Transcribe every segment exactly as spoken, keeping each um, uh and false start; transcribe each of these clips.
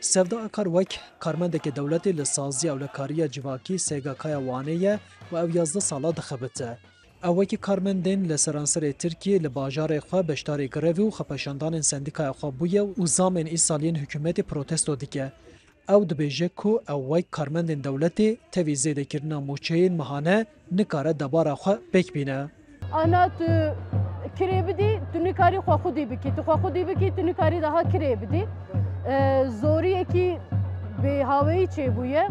Sevda Akar wek karmendeke dewletê li Saziya Ewlekariya Civakî S G K'ya Wanê ye û ew yazdeh sala dixebite. Ew wekî karmendên li seranserê Tirkiyê li bajarê xwe beşdarî grevê û xwepêşandanên sendîkaya xwe bûye û zamên îsal yên hikûmetê protesto dike. Ew dibêje ku ew wek karmendên dewletê tevî zêdekirina mûçeyên mehane nikare debara xwe pêk bîne. Ana tu kirê bidî, tu nikarî xwe xwedî bikî. Tu xwe xwedî bikî, tu nikarî daha kirê bidî. E, zoriyekî bêhaweyî çêbûye.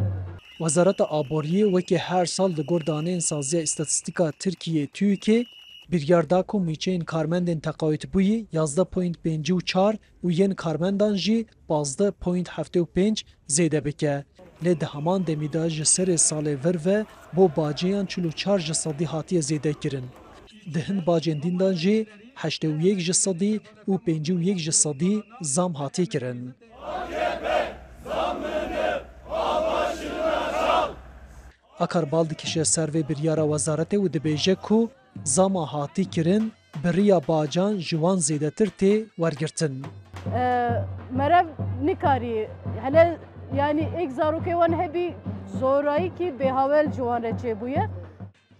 Wezareta Aboriyê wekî her sal li gor daneyên Saziya Îstatîstîka Tirkiyê, TÜİKê, biryar da ku mûçeyên karmendên teqawîtbûyî yazdeh point pêncî û çar û yên karmendan jî pazdeh point heftê û pênc zêde bike. Lê di heman demî de ji serê salê vir ve bo baceyan çil û çar ji sedî hatiye zêdekirin. Di hin bacên dîn de jî heştê û yek ji sedî û pêncî û yek ji sedî zam hatiye kirin. Akar bal dikişe ser vê biryara wezaretê û dibêje ku zama hatî kirin, bi riya bacan ji wan zêdetir tê wergirtin. E, merev nikarî, hele, yanî êk zarokê wan hebî, zorayîkî bêhawel ji wan re çêbûye.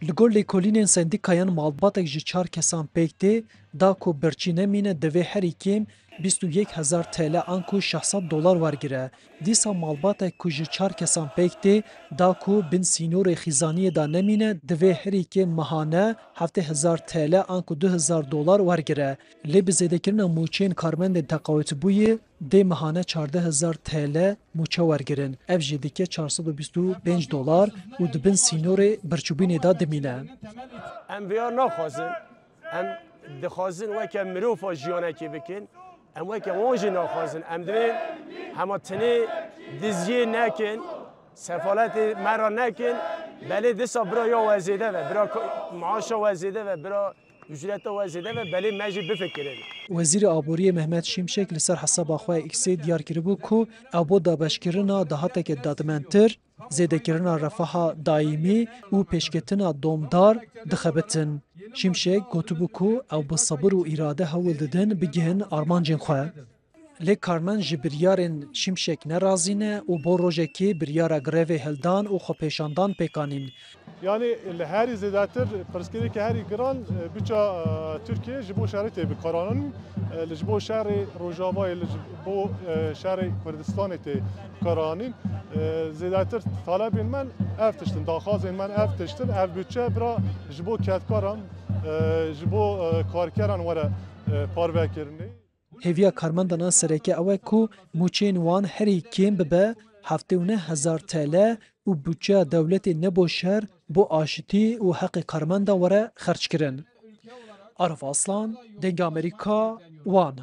Li gor lêkolînên sendîkayan malbatek ji çar kesan pêk tê, da ku birçî nemîne divê herî kêm bîst û yek hezar T L anku şeş sed dolar wergire. Dîsa malbatek ku ji çar kesan pêk tê, da ku bin sînorê xîzaniyê de nemîne, divê herî kêm mehane heftê hezar T L anku du hezar dolar wergire. Lê bi zêdekirina mûçeyên karmendên teqawitbûyî dê mehane çardeh hezar T L mûçe wergirin. Ev jî dike çar sed û bîst û pênc dolar û di bin sînorê birçîbûnê de dimîne. Em vêya naxwazin. Em dixwazin weke mirova jiyanekê bikin. Em weke wan jî naxwazin. Em divê hema tenê diziyê nekin, sefaletê me re nekin. Belê disa bira ya we zêde ve, bira ko-, maaşa we zêde ve, bira ücreta we zêde ve, belê me jî bifikirin. Wezîrê Aboriyê Mehmet Şimşek li ser hesaba xwe ya X-ê diyar kiribû ku ew bo dabeşkirina dahateke dadmendtir, zêdekirina refaha dayîmî û pêşketina domdar dixebitin. Şimşek gotibû ku ew bi sebir û îrade hewl didin bigihin armancên xwe. Lê karmend ji biryarên Şimşek nerazî ne û bo rojekê biryara grevê hildan û xwepêşandan pêk anîn. Yanî li herî zêdetir pirsgirêkê herî giran, e, biça, e, Tirkiyê ji bo şerê tê bikaranîn, e, li ji bo şerê Rojavayê, li ji bo, e, şerê Kurdistanê tê bikaranîn. E, zêdetir talebên me ev tişt in, daxwazên me ev tişt in, ev budçe bira ji bo kedkaran, e, ji bo, e, karkeran were, e, parvekirinê. Hêviya karmendana sereke ew e ku mûçeyên wan herî kêm bibe heftê û neh hezar T L û budçeya dewletê ne bo şer, bo aşitî û heqê karmenda were xerckirin. Arif Aslan, Dengê Amerîka, Wan.